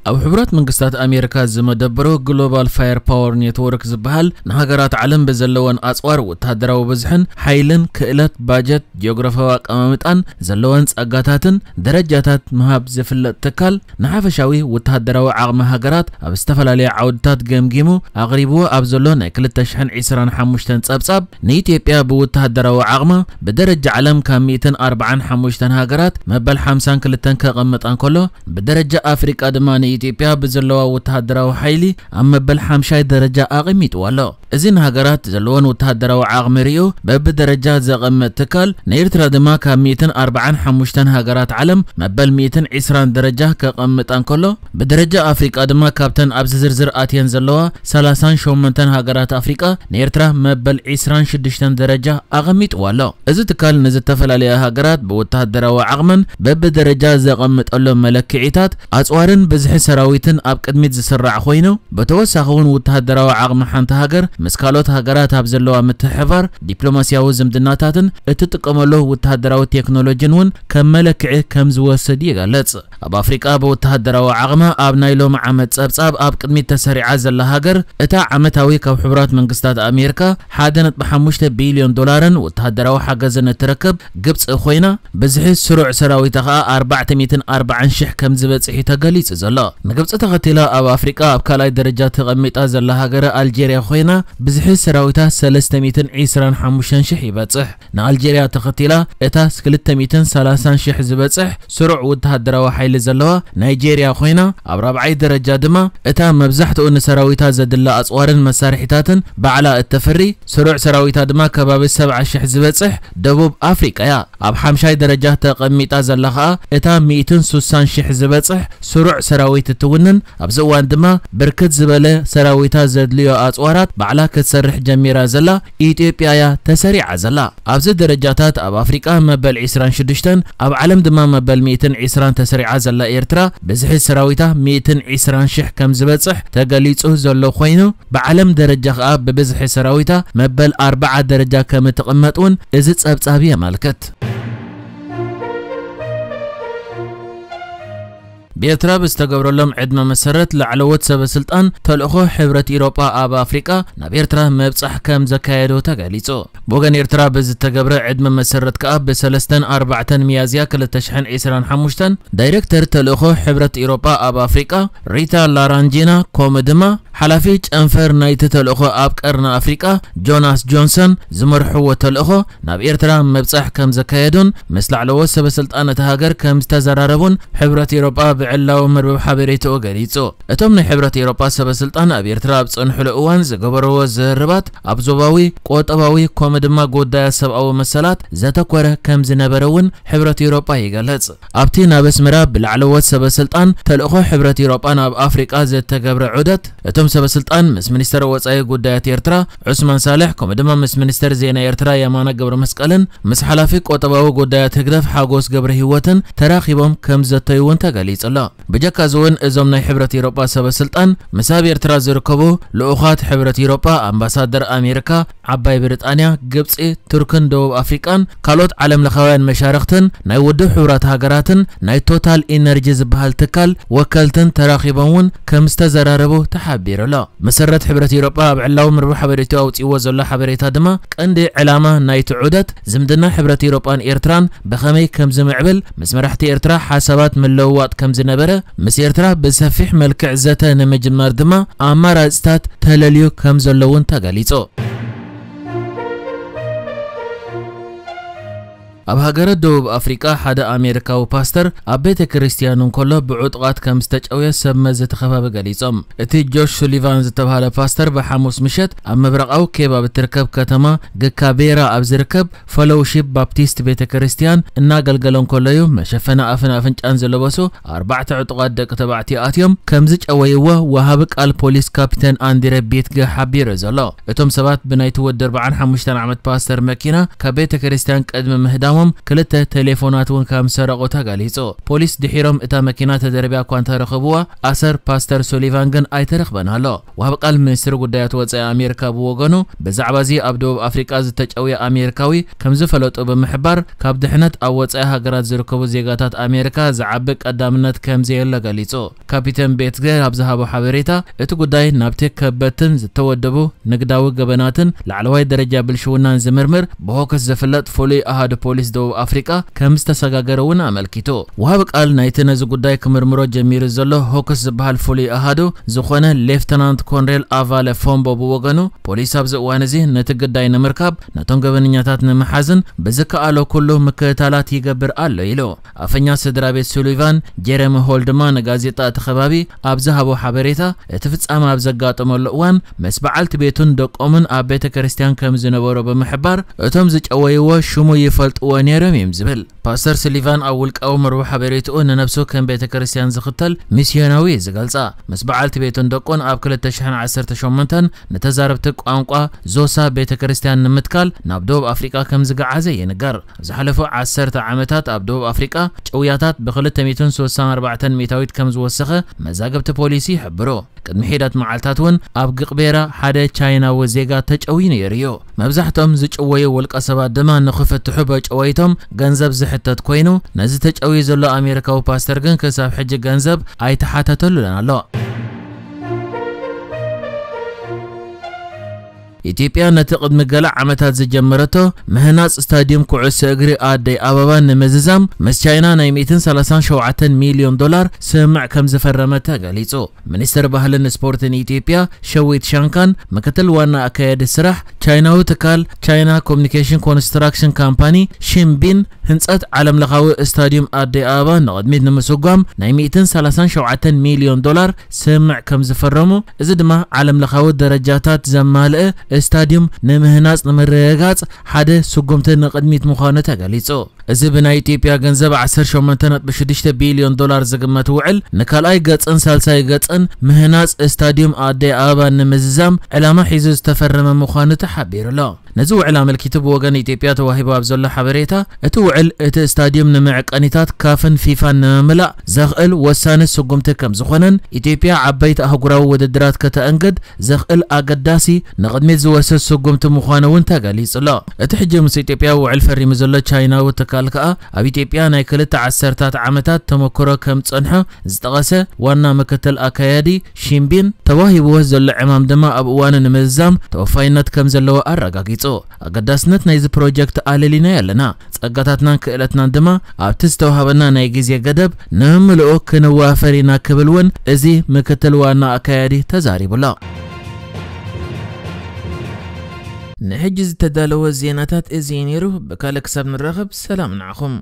ኣብ ሕቡራት መንግስታት ኣሜሪካ ዝመደበሩ ግሎባል ፋየር ፓወር ኔትወርክ ዝበሃል ንሃገራት ዓለም ብዘለወን ኣጽዋር፣ ወተሃደራዊ ብዝሕን ሓይልን፣ ክእለት፣ ባጀት፣ ጂኦግራፊያዊ ኣቀማምጣን ዘለወን ጸጋታትን ደረጃታት ምሃብ ዝፍለጥ ትካል፣ ንሓፈሻዊ ወተሃደራዊ ዓቕሚ ሃገራት ኣብ ዝተፈላለየ ዓውድታት ገምጊሙ ኣቕሪብዎ ኣብ ዘሎ ናይ ክልተ ሽሕን ዕስራን ሓሙሽተን ጸብጻብ፣ ንኢትዮጵያ ብወተሃደራዊ ዓቕማ ብደረጃ ዓለም ካብ ሚእትን ኣርባዓን ሓሙሽተን ሃገራት መበል ሓምሳን ክልተን ከቐምጣ እንከሎ፣ ብደረጃ ኣፍሪቃ ድማ ንኢትዮጵያ ብዘለዋ ወተሃደራዊ ሓይሊ ኣብ መበል ሓምሻይ ደረጃ ኣቐሚጥዋ ኣሎ። እዚ ንሃገራት ዘለወን ወተሃደራዊ ዓቕሚ ርእዩ በብደረጃ ዘቐምጥ ትካል፣ ንኤርትራ ድማ ካብ ሚእትን ኣርባዓን ሓሙሽተን ሃገራት ዓለም መበል ሚእትን ዕስራን ደረጃ ከቐምጣ እንከሎ፣ ብደረጃ ኣፍሪቃ ድማ ካብተን ኣብዚ ዝርዝር ኣትየን ዘለዋ ሰላሳን ሸሞንተን ሃገራት ኣፍሪቃ ንኤርትራ መበል ዕስራን ሽዱሽተን ደረጃ ኣቐሚጥዋ ኣሎ። እዚ ትካል ንዝተፈላለያ ሃገራት ብወተሃደራዊ ዓቕመን በብደረጃ ዘቐምጠሎም መለክዒታት፣ ኣጽዋርን ብዝሒ ሰራዊትን ኣብ ቅድሚት ዝስራዕ ኮይኑ፣ ብተወሳኺ እውን ወተሃደራዊ ዓቕሚ ሓንቲ ሃገር ምስ ካልኦት ሃገራት ኣብ ዘለዋ ምትሕብባር፣ ዲፕሎማስያዊ ዝምድናታትን እትጥቀመሉ ወተሃደራዊ ቴክኖሎጂን እውን ከም መለክዒ ከም ዝወስድ ይገልጽ። ኣብ ኣፍሪቃ ብወተሃደራዊ ዓቕማ ኣብ ናይ ሎሚ ዓመት ጸብጻብ ኣብ ቅድሚት ተሰሪዓ ዘላ ሃገር፣ እታ ዓመታዊ ካብ ሕቡራት መንግስታት ኣሜሪካ ሓደ ነጥቢ ሓሙሽተ ቢልዮን ዶላርን ወተሃደራዊ ሓገዝን እትረክብ ግብጺ ኮይና፣ ብዝሒ ስሩዕ ሰራዊታ ከኣ ኣርባዕተ ሚእትን ኣርባዓን ሽሕ ከም ዝበጽሕ እዩ ተገሊጹ ዘሎ። ንግብጺ ተኸቲላ ኣብ ኣፍሪቃ ኣብ ካልኣይ ደረጃ ተቐሚጣ ዘላ ሃገር ኣልጄርያ ኮይና፣ ብዝሒ ሰራዊታ ሰለስተ ሚእትን ዕስራን ሓሙሽተን ሽሕ ይበጽሕ። ንኣልጄርያ ተኸቲላ እታ ክልተ ሚእትን ሰላሳን ሽሕ ዝበጽሕ ስሩዕ ወተሃደራዊ ሓይሊ ዘለዋ ናይጄርያ ኮይና፣ ኣብ ራብዓይ ደረጃ ድማ እታ መብዛሕትኡ ንሰራዊታ ዘድሊ ኣጽዋርን መሳርሒታትን ባዕላ እተፍሪ፣ ስሩዕ ሰራዊታ ድማ ከባቢ ሰብዓ ሽሕ ዝበጽሕ ደቡብ ኣፍሪቃ እያ። ኣብ ሓምሻይ ደረጃ ተቐሚጣ ዘላ ኸኣ እታ ሚእትን ሱሳን ሽሕ ዝበጽሕ ስሩዕ ሰራዊት እትውንን፣ ኣብዚ እዋን ድማ ብርክት ዝበለ ሰራዊታ ዘድልዮ ኣጽዋራት ባዕላ ክትሰርሕ ጀሚራ ዘላ ኢትዮጵያ እያ ተሰሪዓ ዘላ። ኣብዚ ደረጃታት ኣብ ኣፍሪቃ መበል ዕስራን ሽዱሽተን፣ ኣብ ዓለም ድማ መበል ሚእትን ዕስራን ተሰሪዓ ዘላ ኤርትራ፣ ብዝሒ ሰራዊታ ሚእትን ዕስራን ሽሕ ከም ዝበጽሕ ተገሊጹ ዘሎ ኮይኑ፣ ብዓለም ደረጃ ከኣ ብብዝሒ ሰራዊታ መበል ኣርብዓ ደረጃ ከም እትቕመጥ እውን እዚ ጸብጻብ የመልክት። ብኤርትራ ብዝተገብረሎም ዕድመ መሰረት፣ ላዕለዎት ሰበ ስልጣን ተልእኾ ሕብረት ኢሮጳ ኣብ ኣፍሪቃ ናብ ኤርትራ ምብጻሕ ከም ዘካየዱ ተገሊጹ። ብወገን ኤርትራ ብዝተገብረ ዕድመ መሰረት ከኣ፣ ብሰለስተን ኣርባዕተን ሚያዝያ ክልተ ሽሕን ዕስራን ሓሙሽተን፣ ዳይሬክተር ተልእኾ ሕብረት ኢሮጳ ኣብ ኣፍሪቃ ሪታ ላራንጂና፣ ከምኡ ድማ ሓላፊ ጨንፈር ናይቲ ተልእኾ ኣብ ቀርኒ ኣፍሪቃ ጆናስ ጆንሰን ዝመርሕዎ ተልእኾ ናብ ኤርትራ ምብጻሕ ከም ዘካየዱን ምስ ላዕለዎት ሰበ ስልጣን እታ ሃገር ከም ዝተዘራረቡን ሕብረት ኤውሮጳ ብዕላዊ መርበብ ሓበሬታኡ ገሊጹ። እቶም ናይ ሕብረት ኤውሮጳ ሰበ ስልጣን ኣብ ኤርትራ ኣብ ጸንሕሉ እዋን ዝገበርዎ ዝርርባት ኣብ ዞባዊ፣ ቁጠባዊ፣ ከምኡ ድማ ጉዳያት ሰብኣዊ መሰላት ዘተኮረ ከም ዝነበረ እውን ሕብረት ኤውሮጳ ይገልጽ። ኣብቲ ናብ ኣስመራ ብላዕለዎት ሰበ ስልጣን ተልእኾ ሕብረት ኤውሮጳ ናብ ኣፍሪቃ ዝተገብረ ዑደት፣ እቶም ሰበ ስልጣን ምስ ሚኒስተር ወጻኢ ጉዳያት ኤርትራ ዑስማን ሳልሕ፣ ከምኡ ድማ ምስ ሚኒስተር ዜና ኤርትራ የማነ ገብረ መስቀልን ምስ ሓላፊ ቁጠባዊ ጉዳያት ህግደፍ ሓጎስ ገብረ ህይወትን ተራኺቦም ከም ዘተዩ እውን ተገሊጹ ኣሎ። ብጀካ እዚ እውን እዞም ናይ ሕብረት ኤውሮጳ ሰበ ስልጣን ምስ ኣብ ኤርትራ ዝርከቡ ልኡኻት ሕብረት ኤውሮጳ፣ ኣምባሳደር ኣሜሪካ፣ ዓባይ ብሪጣንያ፣ ግብጺ፣ ቱርክን ደቡብ ኣፍሪቃን ካልኦት ዓለም ለኻውያን መሻርኽትን ናይ ውድብ ሕቡራት ሃገራትን ናይ ቶታል ኢነርጂ ዝበሃል ትካል ወከልትን ተራኺቦም እውን ከም ዝተዘራረቡ ተሓቢሩ ኣሎ። መሰረት ሕብረት ኤውሮጳ ኣብ ዕላዊ መርበብ ሓበሬታኡ ኣውጺእዎ ዘሎ ሓበሬታ ድማ፣ ቀንዲ ዕላማ ናይቲ ዑደት ዝምድና ሕብረት ኤውሮጳን ኤርትራን ብኸመይ ከም ዝምዕብል፣ ምስ መራሕቲ ኤርትራ ሓሳባት ምልውዋጥ ከም ዝነበረ፣ ምስ ኤርትራ ብሰፊሕ መልክዕ ዘተ ንምጅማር ድማ ኣማራጽታት ተለልዩ ከም ዘሎ እውን ተገሊጹ። ኣብ ሃገረ ደቡብ ኣፍሪቃ ሓደ ኣሜሪካዊ ፓስተር ኣብ ቤተ ክርስቲያን እንከሎ ብዕጡቓት ከም ዝተጨውየ ሰብ መዚ እቲ ከባቢ ገሊጾም። እቲ ጆሽ ሱሊቫን ዝተባህለ ፓስተር ብሓሙስ ምሸት ኣብ ምብራቓዊ ኬብ ኣብ እትርከብ ከተማ ግካቤራ ኣብ ዝርከብ ፈሎውሺፕ ባፕቲስት ቤተ ክርስቲያን እናገልገለ እንከሎ እዩ መሸፈኒ ኣፍን ኣፍንጫን ዝለበሱ ኣርባዕተ ዕጡቓት ደቂ ተባዕትዮ ኣትዮም ከም ዝጨወይዎ ወሃቢ ቃል ፖሊስ ካፒተን ኣንድረ ቤትገ ሓቢሩ ዘሎ። እቶም ሰባት ብናይቲ ወዲ ኣርባዓን ሓሙሽተን ዓመት ፓስተር መኪና ካብ ቤተ ክርስቲያን ቅድሚ ምህዳሙ ፈጺሞም፣ ክልተ ቴሌፎናት እውን ከም ሰረቑ ተገሊጹ። ፖሊስ ድሒሮም እታ መኪና ተደርብያ እኳ እንተረኸብዋ፣ ኣሰር ፓስተር ሱሊቫን ግን ኣይተረኽበን ኣሎ። ወሃቢ ቃል ሚኒስትሪ ጉዳያት ወጻኢ ኣሜሪካ ብወገኑ፣ ብዛዕባ እዚ ኣብ ደቡብ ኣፍሪቃ ዝተጨውየ ኣሜሪካዊ ከም ዝፈለጡ ብምሕባር፣ ካብ ድሕነት ኣብ ወጻኢ ሃገራት ዝርከቡ ዜጋታት ኣሜሪካ ዝዓቢ ቀዳምነት ከም ዘየለ ገሊጹ። ካፒተን ቤትገር ኣብ ዝሃቦ ሓበሬታ፣ እቲ ጉዳይ ናብቲ ከበድትን ዝተወደቡ ንግዳዊ ገበናትን ላዕለዋይ ደረጃ ብልሽውናን ዝምርምር ብሆክስ ዝፍለጥ ፍሉይ ኣሃዱ ፖሊስ ደቡብ ኣፍሪቃ ከም ዝተሰጋገረ እውን ኣመልኪቱ። ወሃቢ ቃል ናይቲ ነዚ ጉዳይ ክምርምሮ ጀሚሩ ዘሎ ሆክስ ዝበሃል ፍሉይ ኣሃዱ ዝኾነ ሌፍተናንት ኮንሬል ኣቫለ ፎምቦ ብወገኑ፣ ፖሊስ ኣብዚ እዋን እዚ ነቲ ግዳይ ንምርካብ፣ ነቶም ገበነኛታት ንምሓዝን ብዝከኣሎ ኩሉ ምክትታላት ይገብር ኣሎ ኢሉ። ኣፈኛ ስድራ ቤት ሱሊቫን ጀረሚ ሆል ድማ ንጋዜጣ እቲ ከባቢ ኣብ ዝሃቦ ሓበሬታ፣ እቲ ፍጻመ ኣብ ዘጋጠመሉ እዋን ምስ በዓልቲ ቤቱን ደቆምን ኣብ ቤተ ክርስቲያን ከም ዝነበሩ ብምሕባር፣ እቶም ዝጨወይዎ ሽሙ ይፈልጥዎ ነይሮም እዮም ዝብል። ፓስተር ሱሊቫን ኣብ ውልቃዊ መርበብ ሓበሬትኡ ንነብሱ ከም ቤተ ክርስቲያን ዝኽተል ሚስዮናዊ እዩ ዝገልጻ። ምስ በዓልቲ ቤቱን ደቁን ኣብ ክልተ ሽሕን ዓሰርተ ሸሞንተን ንተዛረብቲ ቋንቋ ዞሳ ቤተ ክርስቲያን ንምትካል ናብ ደቡብ ኣፍሪቃ ከም ዝገዓዘ ይንገር። ኣብ ዝሓለፉ ዓሰርተ ዓመታት ኣብ ደቡብ ኣፍሪቃ ጭውያታት ብ ክልተ ሚእትን ስሳን ኣርባዕተን ሚእታዊት ከም ዝወሰኸ መዛግብቲ ፖሊሲ ይሕብሩ። ቅድሚ ሒደት መዓልታት እውን ኣብ ግቕቤራ ሓደ ቻይናዊ ዜጋ ተጨውዩ ነይሩ እዩ። መብዛሕትኦም ዝጭወዩ ውልቀ ሰባት ድማ ንኽፍትሑ በጨወይቶም ገንዘብ ዝሕተት ኮይኑ፣ ነዚ ተጨውዩ ዘሎ ኣሜሪካዊ ፓስተር ግን ክሳብ ሕጂ ገንዘብ ኣይተሓተተሉን ኣሎ። ኢትዮጵያ ነቲ ቅድሚ ገለ ዓመታት ዝጀመረቶ ምህናጽ ስታዲየም ኩዕሶ እግሪ ኣደይ ኣበባ ንምዝዛም ምስ ቻይና ናይ ሚእትን ሰላሳን ሸውዓተን ሚልዮን ዶላር ስምምዕ ከም ዝፈረመት ተገሊጹ። ሚኒስትር ባህልን ስፖርትን ኢትዮጵያ ሸዊት ሻንካን ምክትል ዋና ኣካያዲ ስራሕ ቻይናዊ ትካል ቻይና ኮሚኒኬሽን ኮንስትራክሽን ካምፓኒ ሺንቢን ህንጸት ዓለምለኻዊ ስታዲየም ኣደይ ኣበባ ንቕድሚት ንምስጓም ናይ ሚእትን ሰላሳን ሸውዓተን ሚልዮን ዶላር ስምምዕ ከም ዝፈረሙ፣ እዚ ድማ ዓለምለኻዊ ደረጃታት ዘማልአ ስታዲየም ንምህናጽ ንምርግጋጽ ሓደ ስጉምቲ ንቕድሚት ምዃኑ ተገሊጹ። እዚ ብናይ ኢትዮጵያ ገንዘብ ዓሰርተ ሸሞንተ ነጥቢ ሽዱሽተ ቢልዮን ዶላር ዝግመት ውዕል ንካልኣይ ገጽን ሳልሳይ ገጽን ምህናጽ ስታዲየም ኣደይ ኣበባ ንምዝዛም ዕላማ ሒዙ ዝተፈረመ ምዃኑ ተሓቢሩ ኣሎ። ነዚ ውዕል ኣመልኪቱ ብወገን ኢትዮጵያ ተዋሂቡ ኣብ ዘሎ ሓበሬታ፣ እቲ ውዕል እቲ ስታዲየም ንመዕቀኒታት ካፍን ፊፋን ንምምላእ ዘኽእል ወሳኒ ስጉምቲ ከም ዝኾነን፣ ኢትዮጵያ ዓበይቲ ኣህጉራዊ ውድድራት ከተእንግድ ዘኽእል ኣገዳሲ ንቕድሚት ዝወስድ ስጉምቲ ምዃኑ እውን ተገሊጹ ኣሎ። እቲ ሕጂ ምስ ኢትዮጵያ ውዕል ፈሪሙ ዘሎ ቻይናዊ ትካል ከኣ፣ ኣብ ኢትዮጵያ ናይ ክልተ ዓሰርታት ዓመታት ተመክሮ ከም ጸንሖ ዝጠቐሰ ዋና ምክትል ኣካያዲ ሺንቢን፣ ተዋሂብዎ ዘሎ ዕማም ድማ ኣብ እዋኑ ንምዝዛም ተወፋይነት ከም ዘለዎ ኣረጋጊጹ። ኣገዳስነት ናይዚ ፕሮጀክት ኣለሊናዮ ኣለና። ጸጋታትናን ክእለትናን ድማ ኣብቲ ዝተዋህበና ናይ ግዜ ገደብ ንምምልኡ ክንዋፈር ኢና ክብል እውን እዚ ምክትል ዋና ኣካያዲ ተዛሪቡ ኣሎ። ንሕጂ ዝተዳለወ ዜናታት እዚ እዩ ነይሩ። ብካልእ ክሳብ ንራኸብ ሰላም ንዓኹም።